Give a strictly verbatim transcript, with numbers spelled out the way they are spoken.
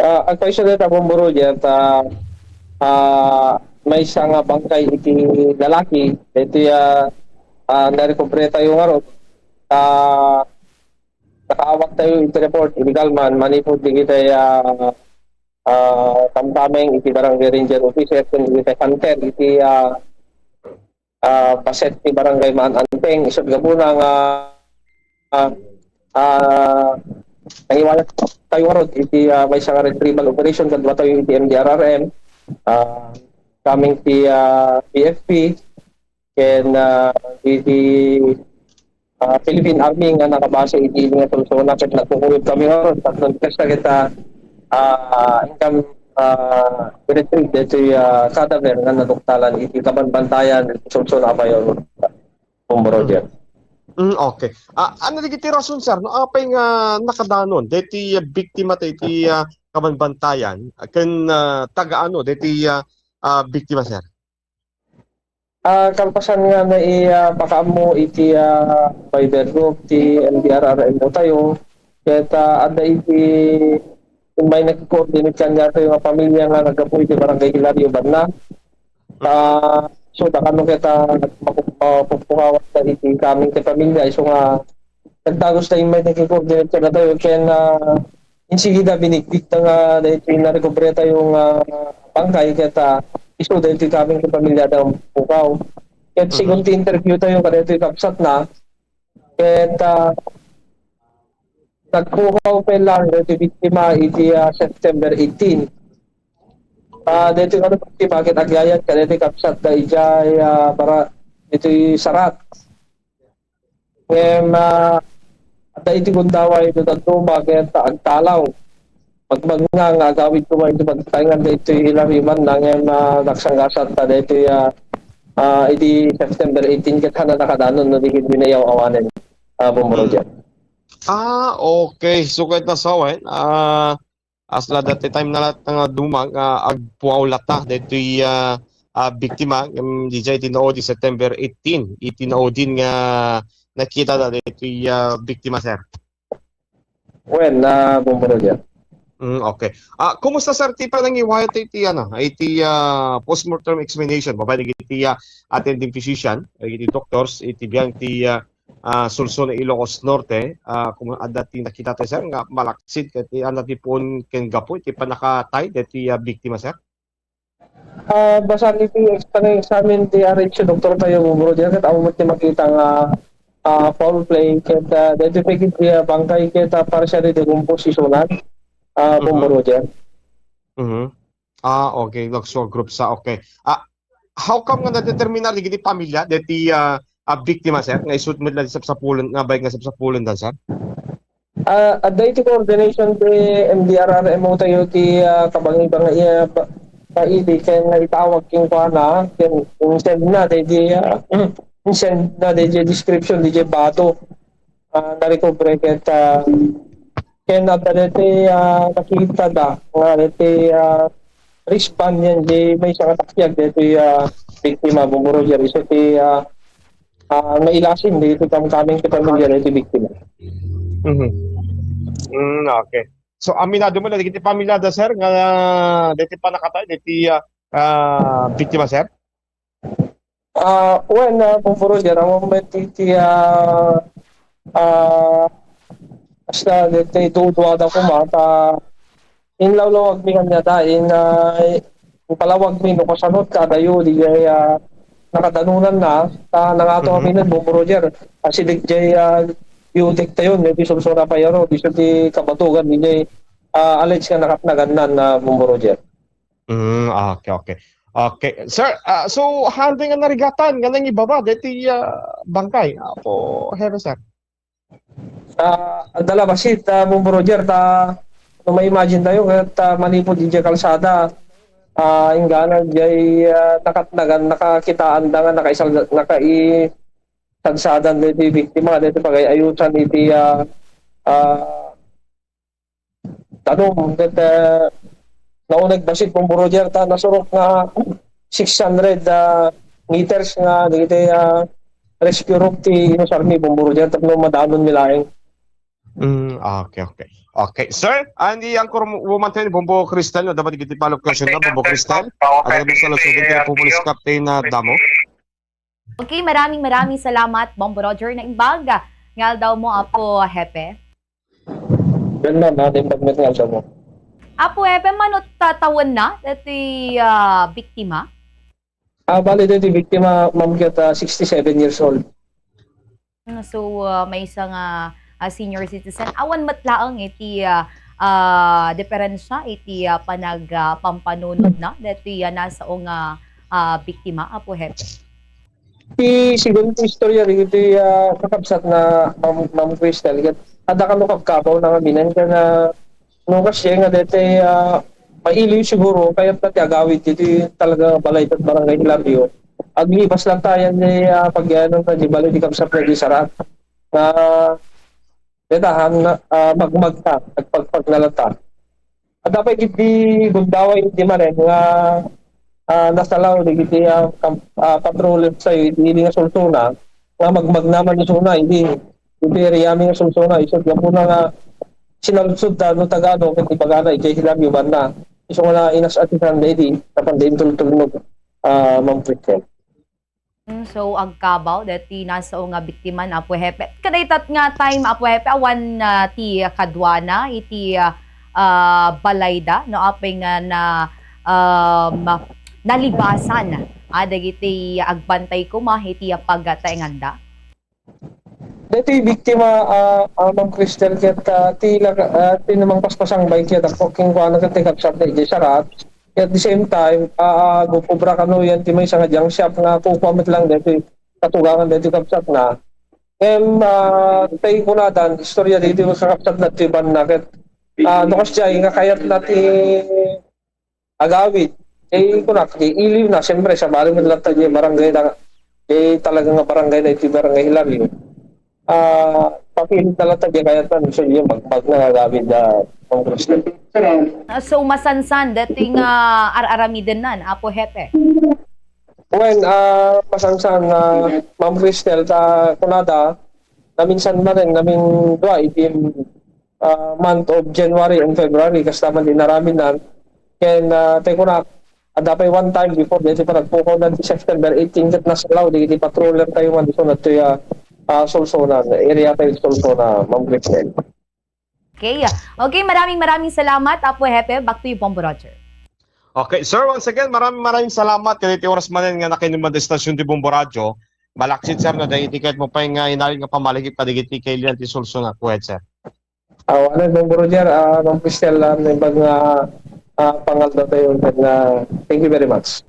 Ah, agpayso dayta, Bombo Roger, ta, ah, maysa nga bangkay iti lalaki, iti, ah, ah, narecover tayo ngarud. Ah, nakaawat tayo iti report, illegal man, manipud di kita, ah, ah, kamkameng iti barangay ranger officer, ken di kita hunter, iti, ah, ah, paset ti Barangay Maan-anteng. Isut' gapuna nga, ah, ah, nangiwayat tayo ngarud iti, ah, maysa nga retrieval operation, kadua tayo iti M D R R M, ah, coming ti, ah, P F P, ken, ah, iti, ah, Philippine Army nga nakabase iti ili nga Solsona, ket nagkukuyog kami ngarud, tapno kasta kita, ah, inkam, ah, i-retrieve daytoy, ah, cadaver nga naduktalan iti kabanbantayan iti Solsona, Abayo, Bombo Roger. Mm, okay. Ah, ano dagiti rason, sir, no? Apay nga nakadanon daytoy, ah, biktima ta iti, ah, kabanbantayan, ken, ah, taga ano daytoy, ah, ah, biktima, sir? Ah, kalpasan nga nai, ah, pakaammo iti, ah, Viber group ti M D R R M O tayo, ket, ah, adda iti immay naki-coordinate kaniatayo nga pamilya nga naggapu iti Barangay Hilario Banna. Ah, so, dakano ket, ah, mapu-, mapupungawat ta iti kaming ti pamilya, isu nga nagdagus ta immay naki-coordinate kadatayo ken, ah, insigida binigbitta nga daytoy narecover tayo nga bangkay ket, ah, isu daytoy kaming ti pamilya da pukaw. Ket Mhm. segun ti interview tayo kadaytoy kabsatna, ket, ah, nagpukaw pay lang daytoy biktima iti, ah, September eighteen. Ah, daytoy ano biktima ket agyayat kadaytoy kabsatda idiay, ah, para ditoy Sarat. Ngem, ah, adda iti gundaway iti dadduma ket agtalaw. Magmagna nga agawid koma iti pagtaengan daytoy Hilario Banna ngem, ah, nagsanggasatta daytoy, ah, ah, iti September eighteen ket haanna nakadanon no di ket binayaw-awanen, ah, Bombo Roger. Ah, okay. So, ket nasawen, ah, Asla dati time na latta nga dumag, ah, agpukaw latta daytoy, ah, ah, biktima, em, diay itinaud ti September eighteen, itinaudin nga nakitada daytoy, ah, biktima, sir. Wen, ah, Bombo Roger. Mm, okay. Ah, kumusta, sir, ti panangiwayat iti, ano, iti, ah, postmortem examination? Babaen dagiti, ah, attending physician, dagiti doctors, iti biag ti, ah, ah, Solsona, Ilocos Norte, ah, kung adda ti nakita tayo, sir, nga malaksid ket adda ti puon ken gapu iti pannakatay daytoy, ah, biktima, sir? Ah, basar iti ex-, panang-examine ti R H U doktor tayo, Bombo Roger, ket awan met ti makita nga, ah, foul play, ket, ah, daytoy pay ket, ah, bangkay ket, ah, partially decomposed isunan, ah, Bombo Roger. Mhm. Ah, okay. Nagsuag group sa, okay. Ah, how come nga nadeterminar dagiti pamilya daytoy, ah, ah, biktima, sir, nga isut' met la ti sapsapulen, nga baet nga sapsapulenda, sir? Ah, adda iti coordination ti M D R R M O tayo ti, ah, kabangibang, ah, ba-, kaidi ken nga itawag kenkuana, ken insend na daydi, ah, insend na daydi description daydi bato. Ah, narecover ket, ah, ken adda daydi, ah, nakitada nga daydi, ah, wristband yan di maysa nga taksiag daydi, ah, biktima, Bombo Roger, isu ti, ah, ah, mailasin daydi kamkameng ti pamilya daydi biktima. Mhm. Mm, okay. So, aminado met la dagiti pamilya da, sir, nga daydi pannakatay daydi, ah, ah, biktima, sir? Ah, wen, ah, Bombo Roger, awan met ti, ti, ah, ah, basta daydi duduada koma ta inlawlawagmi kaniada, in, ah, impalawagmi no kasano ti adayo diay, ah, nakadanonanna, ta nangato amin, Bombo Roger, asideg diay, ah, biotek tayo, diay Solsona Fire Road, isu ti kabatogan diay, ah, alleged nga nakatnaganna, ah, Bombo Roger. Mm, okay, okay. Okay. Sir, ah, so, haantayo nga narigatan nga nangibaba daytoy, ah, bangkay, Apo Hepe, sir? Ah, adda la bassit, ah, Bombo Roger, ta no ma-imagine tayo ket, ah, manipud idiay kalsada, ah, inggana diay, ah, nakatnagan, nakakitaanda nga nakaisal-, nakaisalsadan daytoy biktima, daytoy pagay-ayusan iti, ah, ah, danum ket, ah, nauneg bassit, Bombo Roger, ta nasurok nga six hundred, ah, meters nga dagiti, ah, rescue rope ti inusarmi, Bombo Roger, tapno madanonmi laeng. Mm, okay, okay. Okay, sir. And the anchor woman tayo ni Bombo Cristel, no? Dapat iti follow up question na, Bombo Cristel. At ang sa lusugin tayo po, Police Captain na damo. Okay, maraming, maraming salamat, Bombo Roger. Naimbag nga aldaw mo, Apo Hepe. Yan, ma'am, ah, naimbag nga aldaw mo. Apo Hepe, mano tattawen na dati, ah, biktima? Ah, bali, dati biktima, ma'am, ket, ah, sixty-seven years old. Mm, so, ah, maysa nga, ah, senior citizen. Awan met laeng iti, ah, ah, diferensya iti, ah, panag-, ah, pampanunotna dati, ah, nasao nga, ah, biktima, Apo Hepe. Ti, sigun ti istorya dagiti, ah, kakabsatna, Ma'am, Ma'am Cristel, ket adda kano kabkabaw na nga binen, ken, ah, no, kasdiay nga daytoy, ah, mailiw siguro, kayatna ti agawid iti talaga balay ket barangay Hilario. Aglibas latta yan ti, ah, pagyanan na di bali ti kabsatna di Saraat. Nga, dayta, han, ah, magmagta, agpagpagna latta. Adda pay iti gundaway iti manen nga, ah, nasalaw dagiti, ah, kam-, ah, patroller tayo iti ili nga sulsona nga magmagna man isuna idi, iti area mi nga sulsona, isu gapuna nga sinalsodda no tagano ket ibagana idiay Hilario banna. Isu nga nainas-atisan da idi, tapno da intultulnog, ah, Ma'am Cristel. Mm, so, agkabaw dati nasao nga biktima, Apo Hepe. Kadayta nga time, Apo Hepe, awan, ah, ti kaduana iti, ah, ah, balayda, no, apay nga na, um, nalibasan, ah, dagiti agbantay koma iti, ah, pagtaenganda? Daytoy biktima, ah, ah, Ma'am Cristel, ket, ah, ti la-, ah, ti namangpaspasang bike ket, ah, kenkuana ket ti kabsatna idiay Saraat. At the same time, ah, ah, gupobra kano yan ti maysa nga junk shop nga kukua met lang daytoy katugangan daytoy kabsatna. Ngem, ah, tay kunadan, istorya daytoy kakabsatna ti banna ket, ah, no kasdiay nga kayatna ti agawid. Eh, kunak, di iliw na, siyempre, sabali met latta di barangay na, di talaga nga barangay na iti barangay Hilario. Ah, papilit na latta di kayatna, so, di magbag na agawid na Congressman. Ah, so, masansan, dati nga ar-aramidennan, Apo Hepe? Well, ah, masansan, ah, Ma'am Cristel, ta kunada, naminsan manen, namindua, iti ah, month of January and February, kasta man di naramidnan. Ken, ah, tay kunak, adda pay one time before, daytoy panagpukawna ti September eighteen, ket nasalaw dagiti patroller tayo man isu daytoy, ah, ah, Solsona, area tayo Solsona, Ma'am Cristel. Okay. Okay, maraming, maraming salamat, Apo Hepe. Back to you, Bombo Roger. Okay, sir, once again, maraming, maraming salamat kadagiti oras manen nga nakinuman da istasyon ti Bombo Radio. Malaksid, sir, no, dagiti ket mo pay nga inalin nga pamalagip kadagiti kailian ti Solsona. Go ahead, sir. Aw, ano, Bombo Roger, ah, Ma'am Cristel, ah, naimbag nga, ah, pangaldaw tayo, and, ah, thank you very much.